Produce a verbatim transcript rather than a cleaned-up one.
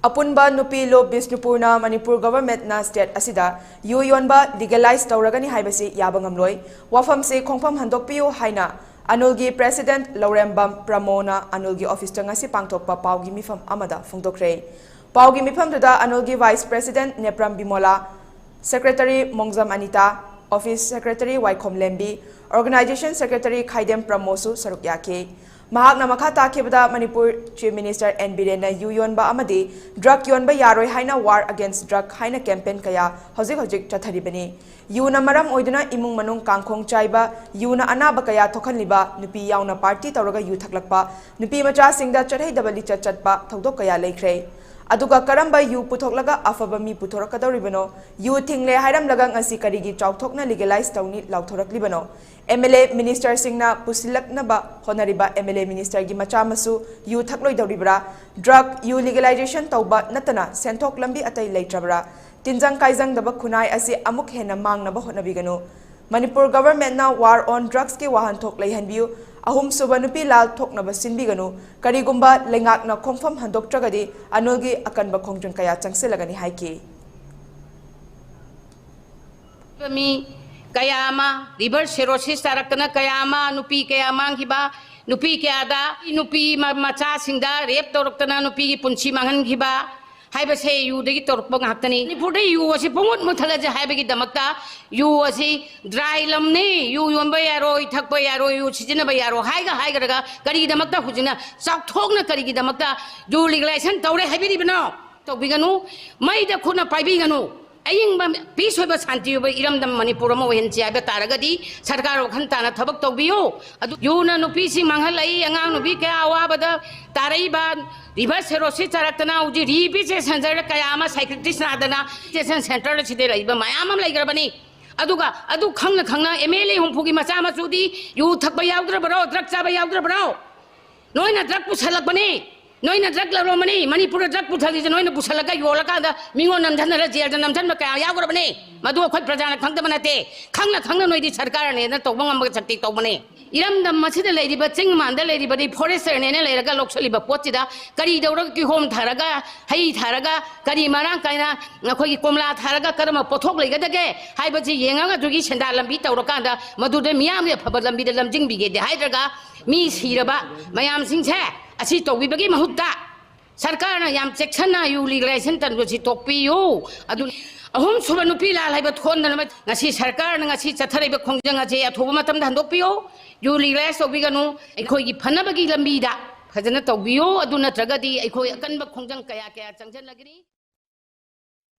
ꯑꯄꯨꯟꯕ ꯅꯨꯄꯤ ꯂꯨꯞ ꯕꯤꯁꯅꯨꯄꯨꯔꯅ ꯃꯅꯤꯄꯨꯔ ꯒꯚꯔꯟꯃꯦꯟꯠꯅ ꯁ꯭ꯇꯦꯠ ꯑꯁꯤꯗ ꯌꯨ ꯌꯣꯟꯕ ꯂꯤꯒꯦꯂꯥꯏꯖ ꯇꯧꯔꯒꯅꯤ ꯍꯥꯏꯕꯁꯤ ꯌꯥꯕ ꯉꯝꯂꯣꯏ꯫ ꯋꯥꯐꯝꯁꯤ ꯈꯣꯡꯐꯝ ꯍꯟꯗꯣꯛꯄꯤꯌꯨ ꯍꯥꯏꯅ ꯑꯅꯨꯜꯒꯤ ꯄ꯭ꯔꯦꯁꯤꯗꯦꯟꯠ ꯂꯧꯔꯦꯝꯕꯝ ꯄ꯭ꯔꯃꯣꯅ ꯑꯅꯨꯜꯒꯤ ꯑꯣꯐꯤꯁꯇ ꯉꯁꯤ ꯄꯥꯡꯊꯣꯛꯄ ꯄꯥꯎꯒꯤ ꯃꯤꯐꯝ ꯑꯃꯗ ꯐꯣꯡꯗꯣꯛꯈ꯭ꯔꯦ꯫ ꯄꯥꯎꯒꯤ ꯃꯤꯐꯝꯗꯨꯗ ꯑꯅꯨꯜꯒꯤ vice president Nepram Bimola, secretary Mongjam Anita, office secretary Waikhom Lembi, organisation secretary ꯈꯥꯏꯗꯦꯝ ꯄ꯭ꯔꯃꯣꯁꯨ ꯁꯔꯨꯛ ꯌꯥꯈꯤ꯫ ꯃꯍꯥꯛꯅ ꯃꯈꯥ ꯇꯥꯈꯤꯕꯗ, ꯃꯅꯤꯄꯨꯔ ꯆꯤꯐ ꯃꯤꯅꯤꯁꯇꯔ ꯑꯦꯟ ꯕꯤꯔꯦꯟꯅ ꯌꯨ ꯌꯣꯟꯕ ꯑꯃꯗꯤ ꯗ꯭ꯔꯒ ꯌꯣꯟꯕ ꯌꯥꯔꯣꯏ ꯍꯥꯏꯅ War Against Drug ꯍꯥꯏꯅ ꯀꯦꯝꯄꯦꯟ ꯀꯌꯥ ꯍꯧꯖꯤꯛ ꯍꯧꯖꯤꯛ ꯆꯠꯊꯔꯤꯕꯅꯤ꯫ ꯌꯨꯅ ꯃꯔꯝ ꯑꯣꯏꯗꯨꯅ ꯏꯃꯨꯡ ꯃꯅꯨꯡ ꯀꯥꯡꯈꯣꯡ ꯆꯥꯏꯕ, ꯌꯨꯅ ꯑꯅꯥꯕ ꯀꯌꯥ ꯊꯣꯛꯍꯜꯂꯤꯕ, ꯅꯨꯄꯤ ꯌꯥꯎꯅ ꯄꯥꯔꯇꯤ ꯇꯧꯔꯒ ꯌꯨ ꯊꯛꯂꯛꯄ, ꯅꯨꯄꯤ ꯃꯆꯥꯁꯤꯡꯗ ꯆꯠꯍꯩꯗꯕ ꯂꯤꯆꯠ ꯆꯠꯄ ꯊꯧꯗꯣꯛ ꯀꯌꯥ ꯂꯩꯈ꯭ꯔꯦ꯫ ꯑꯗꯨꯒ ꯀꯔꯝꯕ ꯌꯨ ꯄꯨꯊꯣꯛꯂꯒ ꯑꯐꯕ ꯃꯤ ꯄꯨꯊꯣꯔꯛꯀꯗꯧꯔꯤꯕꯅꯣ? ꯌꯨ ꯊꯤꯡꯂꯦ ꯍꯥꯏꯔꯝꯂꯒ ꯉꯁꯤ ꯀꯔꯤꯒꯤ ꯆꯥꯎꯊꯣꯛꯅ ꯂꯤꯒꯦꯂꯥꯏꯖ ꯇꯧꯅꯤ ꯂꯥꯎꯊꯣꯔꯛꯂꯤꯕꯅꯣ? ꯑꯦꯝ ꯑꯦꯜ ꯑꯦ ꯃꯤꯅꯤꯁꯇꯔꯁꯤꯡꯅ ꯄꯨꯁꯤꯜꯂꯛꯅꯕ ꯍꯣꯠꯅꯔꯤꯕ ꯑꯦꯝ ꯑꯦꯜ ꯑꯦ ꯃꯤꯅꯤꯁꯇꯔꯒꯤ ꯃꯆꯥ ꯃꯁꯨ ꯌꯨ ꯊꯛꯂꯣꯏꯗꯧꯔꯤꯕ꯭ꯔꯥ? ꯗ꯭ꯔꯒ, ꯌꯨ ꯂꯤꯒꯦꯂꯥꯏꯖꯦꯁꯟ ꯇꯧꯕ ꯅꯠꯇꯅ ꯁꯦꯟꯊꯣꯛ ꯂꯝꯕꯤ ꯑꯇꯩ ꯂꯩꯇ꯭ꯔꯕ꯭ꯔꯥ? ꯇꯤꯟꯖꯪ ꯀꯥꯏꯖꯪꯗꯕ ꯈꯨꯟꯅꯥꯏ ꯑꯁꯤ ꯑꯃꯨꯛ ꯍꯦꯟꯅ ꯃꯥꯡꯅꯕ ꯍꯣꯠꯅꯕꯤꯒꯅꯨ꯫ ꯃꯅꯤꯄꯨꯔ ꯒꯚꯔꯟꯃꯦꯟꯠꯅ War on Drugsꯀꯤ ꯋꯥꯍꯟꯊꯣꯛ ꯂꯩꯍꯟꯕꯤꯌꯨ꯫ ꯑꯍꯨꯝꯁꯨꯕ ꯅꯨꯄꯤ ꯂꯥꯜ ꯊꯣꯛꯅꯕ ꯁꯤꯟꯕꯤꯒꯅꯨ꯫ ꯀꯔꯤꯒꯨꯝꯕ ꯂꯩꯉꯥꯛꯅ ꯈꯣꯡꯐꯝ ꯍꯟꯗꯣꯛꯇ꯭ꯔꯒꯗꯤ ꯑꯅꯨꯜꯒꯤ ꯑꯀꯟꯕ ꯈꯣꯡꯖꯪ ꯀꯌꯥ ꯆꯪꯁꯤꯜꯂꯒꯅꯤ ꯍꯥꯏꯈꯤ꯫ ꯃꯤ ꯀꯌꯥ ꯑꯃ ꯂꯤꯚꯔ ꯁꯤꯔꯣꯁꯤꯁ ꯇꯥꯔꯛꯇꯅ ꯀꯌꯥ ꯑꯃ, ꯅꯨꯄꯤ ꯀꯌꯥ ꯃꯥꯡꯈꯤꯕ, ꯅꯨꯄꯤ ꯀꯌꯥꯗ, ꯅꯨꯄꯤ ꯃ-, ꯃꯆꯥꯁꯤꯡꯗ ꯔꯦꯞ ꯇꯧꯔꯛꯇꯅ ꯅꯨꯄꯤꯒꯤ ꯄꯨꯟꯁꯤ ꯃꯥꯡꯍꯟꯈꯤꯕ ꯍꯥꯏꯕꯁꯦ ꯌꯨꯗꯒꯤ ꯇꯧꯔꯛꯄ ꯉꯥꯛꯇꯅꯤ꯫ ꯃꯅꯤꯄꯨꯔꯗ ꯌꯨ ꯑꯁꯤ ꯄꯨꯡꯃꯨꯠ ꯃꯨꯠꯊꯠꯂꯁꯦ ꯍꯥꯏꯕꯒꯤꯗꯃꯛꯇ ꯌꯨ ꯑꯁꯤ ꯗ꯭ꯔꯥꯏ ꯂꯝꯅꯤ, ꯌꯨ ꯌꯣꯟꯕ ꯌꯥꯔꯣꯏ, ꯊꯛꯄ ꯌꯥꯔꯣꯏ, ꯌꯨ ꯁꯤꯖꯤꯟꯅꯕ ꯌꯥꯔꯣꯏ ꯍꯥꯏꯒ ꯍꯥꯏꯒꯗ꯭ꯔꯒ ꯀꯔꯤꯒꯤꯗꯃꯛꯇ ꯍꯧꯖꯤꯛꯅ ꯆꯥꯎꯊꯣꯛꯅ ꯀꯔꯤꯒꯤꯗꯃꯛꯇ ꯌꯨ ꯂꯤꯒꯦꯂꯥꯏꯖꯦꯁꯟ ꯇꯧꯔꯦ ꯍꯥꯏꯕꯤꯔꯤꯕꯅꯣ? ꯇꯧꯕꯤꯒꯅꯨ, ꯃꯩꯗ ꯈꯨꯠꯅ ꯄꯥꯏꯕꯤꯒꯅꯨ꯫ ꯑꯏꯪꯕ, ꯄꯤꯁ ꯑꯣꯏꯕ, ꯁꯥꯟꯇꯤ ꯑꯣꯏꯕ ꯏꯔꯝꯗꯝ ꯃꯅꯤꯄꯨꯔ ꯑꯃ ꯑꯣꯏꯍꯟꯁꯤ ꯍꯥꯏꯕ ꯇꯥꯔꯒꯗꯤ ꯁꯔꯀꯥꯔ ꯋꯥꯈꯜ ꯇꯥꯅ ꯊꯕꯛ ꯇꯧꯕꯤꯌꯨ꯫ ꯑꯗꯨ ꯌꯨꯅ ꯅꯨꯄꯤꯁꯤꯡ ꯃꯥꯡꯍꯜꯂꯛꯏ, ꯑꯉꯥꯡ ꯅꯨꯄꯤ ꯀꯌꯥ ꯑꯋꯥꯕꯗ ꯇꯥꯔꯛꯏꯕ, ꯂꯤꯚꯔ ꯁꯤꯔꯣꯁꯤꯁ ꯇꯥꯔꯛꯇꯅ ꯍꯧꯖꯤꯛ ꯔꯤꯍꯦꯕꯤꯂꯤꯇꯦꯁꯟ ꯁꯦꯟꯇꯔꯗ ꯀꯌꯥ ꯑꯃ ꯁꯥꯏꯀ꯭ꯔꯤꯇꯤꯁ ꯅꯥꯗꯅ ꯔꯤꯍꯦꯕꯤꯂꯤꯇꯦꯁꯟ ꯁꯦꯟꯇꯔ ꯑꯁꯤꯗ ꯂꯩꯕ ꯃꯌꯥꯝ ꯑꯃ ꯂꯩꯈ꯭ꯔꯕꯅꯤ꯫ ꯑꯗꯨꯒ ꯑꯗꯨ ꯈꯪꯅ ꯈꯪꯅ ꯑꯦꯝ ꯑꯦꯜ ꯑꯦ ꯍꯨꯝꯐꯨꯒꯤ ꯃꯆꯥ ꯃꯁꯨꯗꯤ ꯌꯨ ꯊꯛꯄ ꯌꯥꯎꯗ꯭ꯔꯕ꯭ꯔꯣ? ꯗ꯭ꯔꯒ ꯆꯥꯕ ꯌꯥꯎꯗ꯭ꯔꯕ꯭ꯔꯣ? ꯅꯣꯏꯅ ꯗ꯭ꯔꯒ ꯄꯨꯁꯜꯂꯛꯄꯅꯤ, ꯅꯣꯏꯅ ꯗ꯭ꯔꯒ ꯂꯧꯔꯝꯕꯅꯤ꯫ ꯃꯅꯤꯄꯨꯔꯗ ꯗ꯭ꯔꯒ ꯄꯨꯁꯜꯂꯤꯁꯦ ꯅꯣꯏꯅ ꯄꯨꯁꯜꯂꯒ ꯌꯣꯜꯂꯀꯥꯟꯗ ꯃꯤꯉꯣꯟ ꯅꯝꯁꯤꯟꯅꯔ ꯖꯦꯜꯗ ꯅꯝꯁꯤꯟꯕ ꯀꯌꯥ ꯌꯥꯎꯈ꯭ꯔꯕꯅꯤ꯫ ꯃꯗꯨ ꯑꯩꯈꯣꯏ ꯄ꯭ꯔꯖꯥꯅ ꯈꯪꯗꯕ ꯅꯠꯇꯦ, ꯈꯪꯅ ꯈꯪꯅ ꯅꯣꯏꯗꯤ ꯁꯔꯀꯥꯔꯅꯦꯅ ꯇꯧꯕ ꯉꯝꯕ ꯁꯛꯇꯤ ꯇꯧꯕꯅꯤ꯫ ꯏꯔꯝꯗꯝ ꯑꯁꯤꯗ ꯂꯩꯔꯤꯕ ꯆꯤꯡ ꯃꯥꯟꯗ ꯂꯩꯔꯤꯕꯗꯤ ꯐꯣꯔꯦꯁꯇꯔꯅꯦꯅ ꯂꯩꯔꯒ ꯂꯧꯁꯤꯜꯂꯤꯕ ꯄꯣꯠꯁꯤꯗ ꯀꯔꯤ ꯇꯧꯔꯒ ꯀꯤꯍꯣꯝ ꯊꯥꯔꯒ, ꯍꯩ ꯊꯥꯔꯒ, ꯀꯔꯤ ꯃꯔꯥꯡ ꯀꯥꯏꯅ ꯑꯩꯈꯣꯏꯒꯤ ꯀꯣꯝꯂꯥ ꯊꯥꯔꯒ ꯀꯔꯝꯕ ꯄꯣꯠꯊꯣꯛ ꯂꯩꯒꯗꯒꯦ ꯍꯥꯏꯕꯁꯤ ꯌꯦꯡꯉꯒ ꯑꯗꯨꯒꯤ ꯁꯦꯟꯗꯥ ꯂꯝꯕꯤ ꯇꯧꯔꯀꯥꯟꯗ ꯃꯗꯨꯗ ꯃꯤꯌꯥꯝꯒꯤ ꯑꯐꯕ ꯂꯝꯕꯤꯗ ꯂꯝꯖꯤꯡꯕꯤꯒꯦꯗꯤ ꯍꯥꯏꯗ꯭ꯔꯒ ꯃꯤ ꯁꯤꯔꯕ ꯃꯌꯥꯝꯁꯤꯡꯁꯦ ꯑꯁꯤ ꯇꯧꯕꯤꯕꯒꯤ ꯃꯍꯨꯠꯇ ꯁꯔꯀꯥꯔꯅ ꯌꯥꯝ ꯆꯦꯛꯁꯤꯟꯅ ꯌꯨ ꯂꯤꯒꯂꯥꯏꯖꯦꯁꯟ ꯇꯧꯕꯁꯤ ꯇꯣꯛꯄꯤꯌꯨ꯫ ꯑꯗꯨ ꯑꯍꯨꯝꯁꯨꯕ ꯅꯨꯄꯤ ꯂꯥꯜ ꯍꯥꯏꯕ ꯊꯣꯟꯗꯅꯕ ꯉꯁꯤ ꯁꯔꯀꯥꯔꯅ ꯉꯁꯤ ꯆꯠꯊꯔꯤꯕ ꯈꯣꯡꯖꯪ ꯑꯁꯤ ꯑꯊꯨꯕ ꯃꯇꯝꯗ ꯍꯟꯗꯣꯛꯄꯤꯌꯨ꯫ ꯌꯨ ꯂꯤꯒꯂꯥꯏꯖ ꯇꯧꯕꯤꯒꯅꯨ꯫ ꯑꯩꯈꯣꯏꯒꯤ ꯐꯅꯕꯒꯤ ꯂꯝꯕꯤꯗ ꯐꯖꯅ ꯇꯧꯕꯤꯌꯨ꯫ ꯑꯗꯨ ꯅꯠꯇ꯭ꯔꯒꯗꯤ ꯑꯩꯈꯣꯏ ꯑꯀꯟꯕ ꯈꯣꯡꯖꯪ ꯀꯌꯥ ꯀꯌꯥ ꯆꯪꯁꯤꯜꯂꯒꯅꯤ꯫